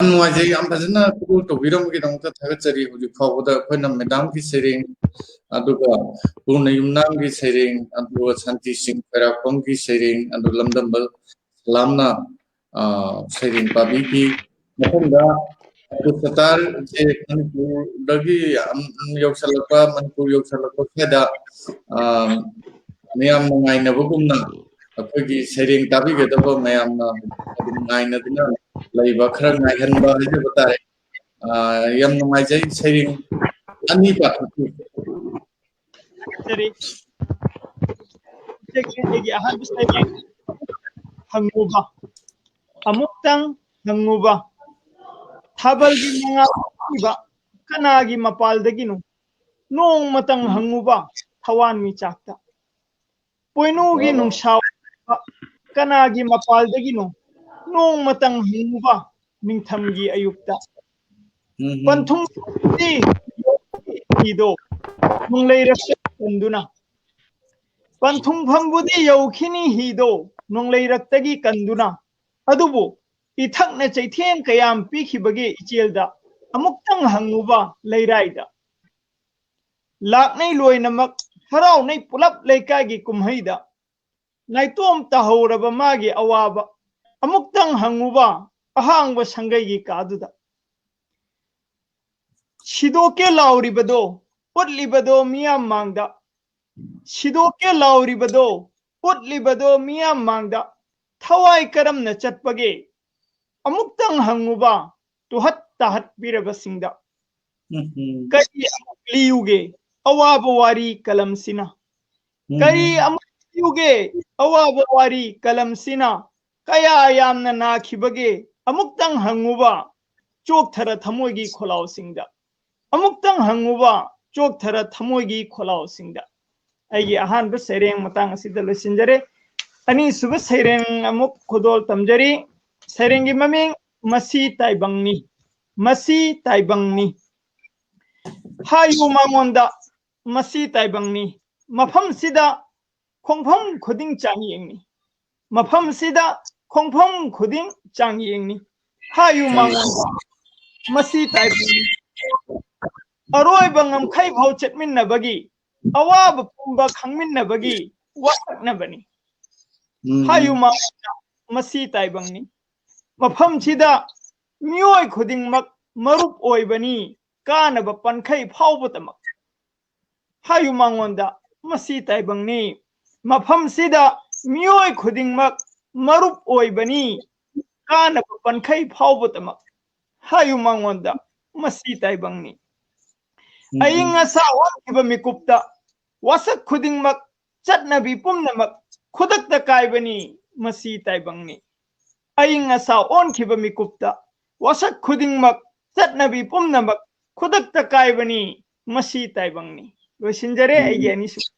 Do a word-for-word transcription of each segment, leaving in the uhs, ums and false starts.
ꯌꯥꯝ ꯅꯨꯡꯉꯥꯏꯖꯩ, ꯌꯥꯝ ꯐꯖꯅ ꯈꯨꯗꯣꯜ ꯇꯧꯕꯤꯔꯝꯕꯒꯤꯗꯃꯛꯇ ꯊꯥꯒꯠꯆꯔꯤ꯫ ꯍꯧꯖꯤꯛ ꯐꯥꯎꯕꯗ ꯑꯩꯈꯣꯏꯅ ꯃꯦꯗꯥꯝꯒꯤ ꯁꯩꯔꯦꯡ, ꯑꯗꯨꯒ ꯄꯨꯔꯅ ꯌꯨꯝꯅꯥꯝꯒꯤ ꯁꯩꯔꯦꯡ, ꯑꯗꯨꯒ ꯁꯥꯟꯇꯤ ꯁꯤꯡ ꯈ꯭ꯋꯥꯏꯔꯥꯛꯄꯝꯒꯤ ꯁꯩꯔꯦꯡ, ꯑꯗꯨ ꯂꯝꯗꯝꯕ ꯁꯂꯥꯝꯅ, ꯑ, ꯁꯩꯔꯦꯡ ꯄꯥꯕꯤꯈꯤ꯫ ꯃꯊꯪꯗ ꯑꯕꯗꯨꯜ ꯁꯠꯇꯥꯔꯁꯦ ꯃꯅꯤꯄꯨꯔꯗꯒꯤ ꯌꯥꯝ ꯌꯧꯁꯜꯂꯛꯄ, ꯃꯅꯤꯄꯨꯔ ꯌꯧꯁꯜꯂꯛꯄ ꯁ꯭ꯋꯥꯏꯗ, ꯑ, ꯃꯌꯥꯝꯅ ꯉꯥꯏꯅꯕꯒꯨꯝꯅ ꯑꯩꯈꯣꯏꯒꯤ ꯁꯩꯔꯦꯡ ꯇꯥꯕꯤꯒꯗꯕ ꯃꯌꯥꯝꯅ ꯑꯗꯨꯝ ꯉꯥꯏꯅꯗꯨꯅ ꯂꯩꯕ, ꯈꯔ ꯉꯥꯏꯍꯟꯕ ꯍꯥꯏꯖꯕ ꯇꯥꯔꯦ꯫ ꯑ, ꯌꯥꯝ ꯅꯨꯡꯉꯥꯏꯖꯩ꯫ ꯁꯩꯔꯦꯡ ꯑꯅꯤ ꯄꯥꯊꯣꯛꯄꯤꯌꯨ꯫ ꯁꯔꯤ꯫ ꯑꯩꯒꯤ ꯑꯍꯥꯟꯕ ꯁꯩꯔꯦꯡ ꯍꯪꯉꯨꯕ꯫ ꯑꯃꯨꯛꯇꯪ ꯍꯪꯉꯨꯕ꯫ ꯊꯥꯕꯜꯒꯤ ꯃꯉꯥꯜ ꯊꯣꯛꯂꯤꯕ ꯀꯅꯥꯒꯤ ꯃꯄꯥꯜꯗꯒꯤꯅꯣ? ꯅꯣꯡꯃꯇꯪ ꯍꯪꯉꯨꯕ ꯊꯋꯥꯟꯃꯤꯆꯥꯛꯇ꯫ ꯄꯣꯏꯅꯨꯒꯤ ꯅꯨꯡꯁꯥ ꯀꯅꯥꯒꯤ ꯃꯄꯥꯜꯗꯒꯤꯅꯣ? ꯅꯣꯡꯃꯇꯪ ꯍꯪꯉꯨꯕ ꯅꯤꯡꯊꯝꯒꯤ ꯑꯌꯨꯛꯇ꯫ ꯄꯟꯊꯨꯡꯗꯤ ꯍꯤꯗꯣ ꯅꯣꯡꯂꯩꯔꯛꯇ ꯀꯟꯗꯨꯅ꯫ ꯄꯟꯊꯨꯡꯐꯝꯕꯨꯗꯤ ꯌꯧꯈꯤꯅꯤ ꯍꯤꯗꯣ ꯅꯣꯡꯂꯩꯔꯛꯇꯒꯤ ꯀꯟꯗꯨꯅ꯫ ꯑꯗꯨꯕꯨ ꯏꯊꯛꯅ ꯆꯩꯊꯦꯡ ꯀꯌꯥꯝ ꯄꯤꯈꯤꯕꯒꯦ ꯏꯆꯦꯜꯗ? ꯑꯃꯨꯛꯇꯪ ꯍꯪꯉꯨꯕ ꯂꯩꯔꯥꯏꯗ꯫ ꯂꯥꯛꯅꯩ ꯂꯣꯏꯅꯃꯛ, ꯍꯔꯥꯎꯅꯩ ꯄꯨꯂꯞ ꯂꯩꯀꯥꯏꯒꯤ ꯀꯨꯝꯍꯩꯗ꯫ ꯅꯥꯏꯇꯣꯝ ꯇꯥꯍꯧꯔꯕ ꯃꯥꯒꯤ ꯑꯋꯥꯕ ꯑꯃꯨꯛꯇꯪ ꯍꯪꯉꯨꯕ ꯑꯍꯥꯡꯕ ꯁꯪꯒꯩꯒꯤ ꯀꯥꯗꯨꯗ꯫ ꯁꯤꯗꯣꯛꯀꯦ ꯂꯥꯎꯔꯤꯕꯗꯣ ꯎꯠꯂꯤꯕꯗꯣ ꯃꯤꯌꯥꯝ ꯃꯥꯡꯗ꯫ ꯁꯤꯗꯣꯛꯀꯦ ꯂꯥꯎꯔꯤꯕꯗꯣ ꯎꯠꯂꯤꯕꯗꯣ ꯃꯤꯌꯥꯝ ꯃꯥꯡꯗ꯫ ꯊꯋꯥꯏ ꯀꯔꯝꯅ ꯆꯠꯄꯒꯦ ꯑꯃꯨꯛꯇꯪ ꯍꯪꯉꯨꯕ ꯇꯨꯍꯠ ꯇꯥꯍꯠꯄꯤꯔꯕꯁꯤꯡꯗ꯫ ꯀꯔꯤ ꯑꯃꯨꯛ ꯂꯤꯌꯨꯒꯦ ꯑꯋꯥꯕ ꯋꯥꯔꯤ ꯀꯂꯝꯁꯤꯅ? ꯀꯔꯤ ꯑꯃꯨꯛ ꯂꯤꯌꯨꯒꯦ ꯑꯋꯥꯕ ꯋꯥꯔꯤ ꯀꯂꯝꯁꯤꯅ? ꯀꯌꯥ ꯌꯥꯝꯅ ꯅꯥꯈꯤꯕꯒꯦ ꯑꯃꯨꯛꯇꯪ ꯍꯪꯉꯨꯕ ꯆꯣꯛꯊꯔ ꯊꯃꯣꯏꯒꯤ ꯈꯣꯜꯂꯥꯎꯁꯤꯡꯗ꯫ ꯑꯃꯨꯛꯇꯪ ꯍꯪꯉꯨꯕ ꯆꯣꯛꯊꯔ ꯊꯃꯣꯏꯒꯤ ꯈꯣꯜꯂꯥꯎꯁꯤꯡꯗ꯫ ꯑꯩꯒꯤ ꯑꯍꯥꯟꯕ ꯁꯩꯔꯦꯡ ꯃꯇꯥꯡ ꯑꯁꯤꯗ ꯂꯣꯏꯁꯤꯟꯖꯔꯦ꯫ ꯑꯅꯤꯁꯨꯕ ꯁꯩꯔꯦꯡ ꯑꯃꯨꯛ ꯈꯨꯗꯣꯜ ꯇꯝꯖꯔꯤ꯫ ꯁꯩꯔꯦꯡꯒꯤ ꯃꯃꯤꯡ ꯃꯁꯤ ꯇꯥꯏꯕꯪꯅꯤ꯫ ꯃꯁꯤ ꯇꯥꯏꯕꯪꯅꯤ꯫ ꯍꯥꯏꯌꯨ ꯃꯉꯣꯟꯗ ꯃꯁꯤ ꯇꯥꯏꯕꯪꯅꯤ꯫ ꯃꯐꯝꯁꯤꯗ ꯈꯣꯡꯐꯝ ꯈꯨꯗꯤꯡ ꯆꯥꯡꯌꯦꯡꯅꯤ꯫ ꯃꯐꯝꯁꯤꯗ ꯈꯣꯡꯐꯝ ꯈꯨꯗꯤꯡ ꯆꯥꯡꯌꯦꯡꯅꯤ꯫ ꯍꯥꯏꯌꯨ ꯃꯉꯣꯟꯗ, ꯃꯁꯤ ꯇꯥꯏꯕꯪꯅꯤ꯫ ꯑꯔꯣꯏꯕ ꯉꯝꯈꯩ ꯐꯥꯎ ꯆꯠꯃꯤꯟꯅꯕꯒꯤ, ꯑꯋꯥꯕ ꯄꯨꯝꯕ ꯈꯪꯃꯤꯟꯅꯕꯒꯤ ꯋꯥꯁꯛꯅꯕꯅꯤ꯫ ꯎꯝ꯫ ꯍꯥꯏꯌꯨ ꯃꯉꯣꯟꯗ, ꯃꯁꯤ ꯇꯥꯏꯕꯪꯅꯤ꯫ ꯃꯐꯝꯁꯤꯗ ꯃꯤꯑꯣꯏ ꯈꯨꯗꯤꯡꯃꯛ ꯃꯔꯨꯞ ꯑꯣꯏꯕꯅꯤ, ꯀꯥꯅꯕ ꯄꯟꯈꯩ ꯐꯥꯎꯕꯗꯃꯛ꯫ ꯍꯥꯏꯌꯨ ꯃꯉꯣꯟꯗ, ꯃꯁꯤ ꯇꯥꯏꯕꯪꯅꯤ꯫ ꯃꯐꯝꯁꯤꯗ ꯃꯤꯑꯣꯏ ꯈꯨꯗꯤꯡꯃꯛ ꯃꯔꯨꯞ ꯑꯣꯏꯕꯅꯤ, ꯀꯥꯅꯕ ꯄꯟꯈꯩ ꯐꯥꯎꯕꯗꯃꯛ꯫ ꯍꯥꯏꯌꯨ ꯃꯉꯣꯟꯗ, ꯃꯁꯤ ꯇꯥꯏꯕꯪꯅꯤ꯫ ꯎꯝ꯫ ꯑꯏꯪ ꯑꯁꯥ ꯑꯣꯟꯈꯤꯕ ꯃꯤꯀꯨꯞꯇ ꯋꯥꯁꯛ ꯈꯨꯗꯤꯡꯃꯛ, ꯆꯠꯅꯕꯤ ꯄꯨꯝꯅꯃꯛ ꯈꯨꯗꯛꯇ ꯀꯥꯏꯕꯅꯤ, ꯃꯁꯤ ꯇꯥꯏꯕꯪꯅꯤ꯫ ꯑꯏꯪ ꯑꯁꯥ ꯑꯣꯟꯈꯤꯕ ꯃꯤꯀꯨꯞꯇ ꯋꯥꯁꯛ ꯈꯨꯗꯤꯡꯃꯛ, ꯆꯠꯅꯕꯤ ꯄꯨꯝꯅꯃꯛ ꯈꯨꯗꯛꯇ ꯀꯥꯏꯕꯅꯤ, ꯃꯁꯤ ꯇꯥꯏꯕꯪꯅꯤ꯫ ꯂꯣꯏꯁꯤꯟꯖꯔꯦ ꯎꯝ꯫ ꯑꯩꯒꯤ ꯑꯅꯤꯁꯨꯕ꯫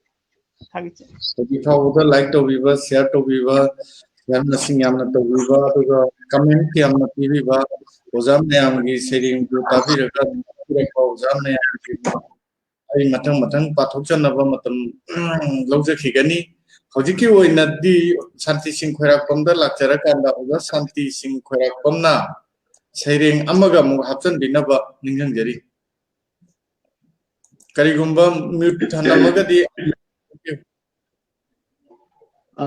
ꯊꯥꯒꯠꯆꯔꯤ꯫ ꯍꯧꯖꯤꯛ ꯐꯥꯎꯕꯗ like ꯇꯧꯕꯤꯕ, share ꯇꯧꯕꯤꯕ, ꯌꯥꯝꯅ ꯁꯤꯡ ꯌꯥꯝꯅ ꯇꯧꯕꯤꯕ, ꯑꯗꯨꯒ comment ꯌꯥꯝꯅ ꯄꯤꯕꯤꯕ, ꯑꯣꯖꯥ ꯃꯌꯥꯝꯒꯤ ꯁꯩꯔꯦꯡꯗꯨ ꯇꯥꯕꯤꯔꯒ ꯇꯥꯕꯤꯔꯛꯄ ꯑꯣꯖꯥ ꯃꯌꯥꯝꯒꯤ ꯑꯩ ꯃꯊꯪ ꯃꯊꯪ ꯄꯥꯊꯣꯛꯆꯅꯕ ꯃꯇꯝ ꯂꯧꯖꯈꯤꯒꯅꯤ꯫ ꯍꯧꯖꯤꯛꯀꯤ ꯑꯣꯏꯅꯗꯤ ꯁꯥꯟꯇꯤ ꯁꯤꯡ ꯈꯣꯏꯔꯥꯛꯄꯝꯗ ꯂꯥꯛꯆꯔꯀꯥꯟꯗ ꯑꯣꯖꯥ ꯁꯥꯟꯇꯤ ꯁꯤꯡ ꯈꯣꯏꯔꯥꯛꯄꯝꯅ ꯁꯩꯔꯦꯡ ꯑꯃꯒ ꯑꯃꯨꯛ ꯍꯥꯞꯆꯤꯟꯕꯤꯅꯕ ꯅꯤꯡꯁꯤꯡꯖꯔꯤ꯫ ꯀꯔꯤꯒꯨꯝꯕ mute ꯊꯝꯂꯝꯃꯒꯗꯤ꯫ ꯑ,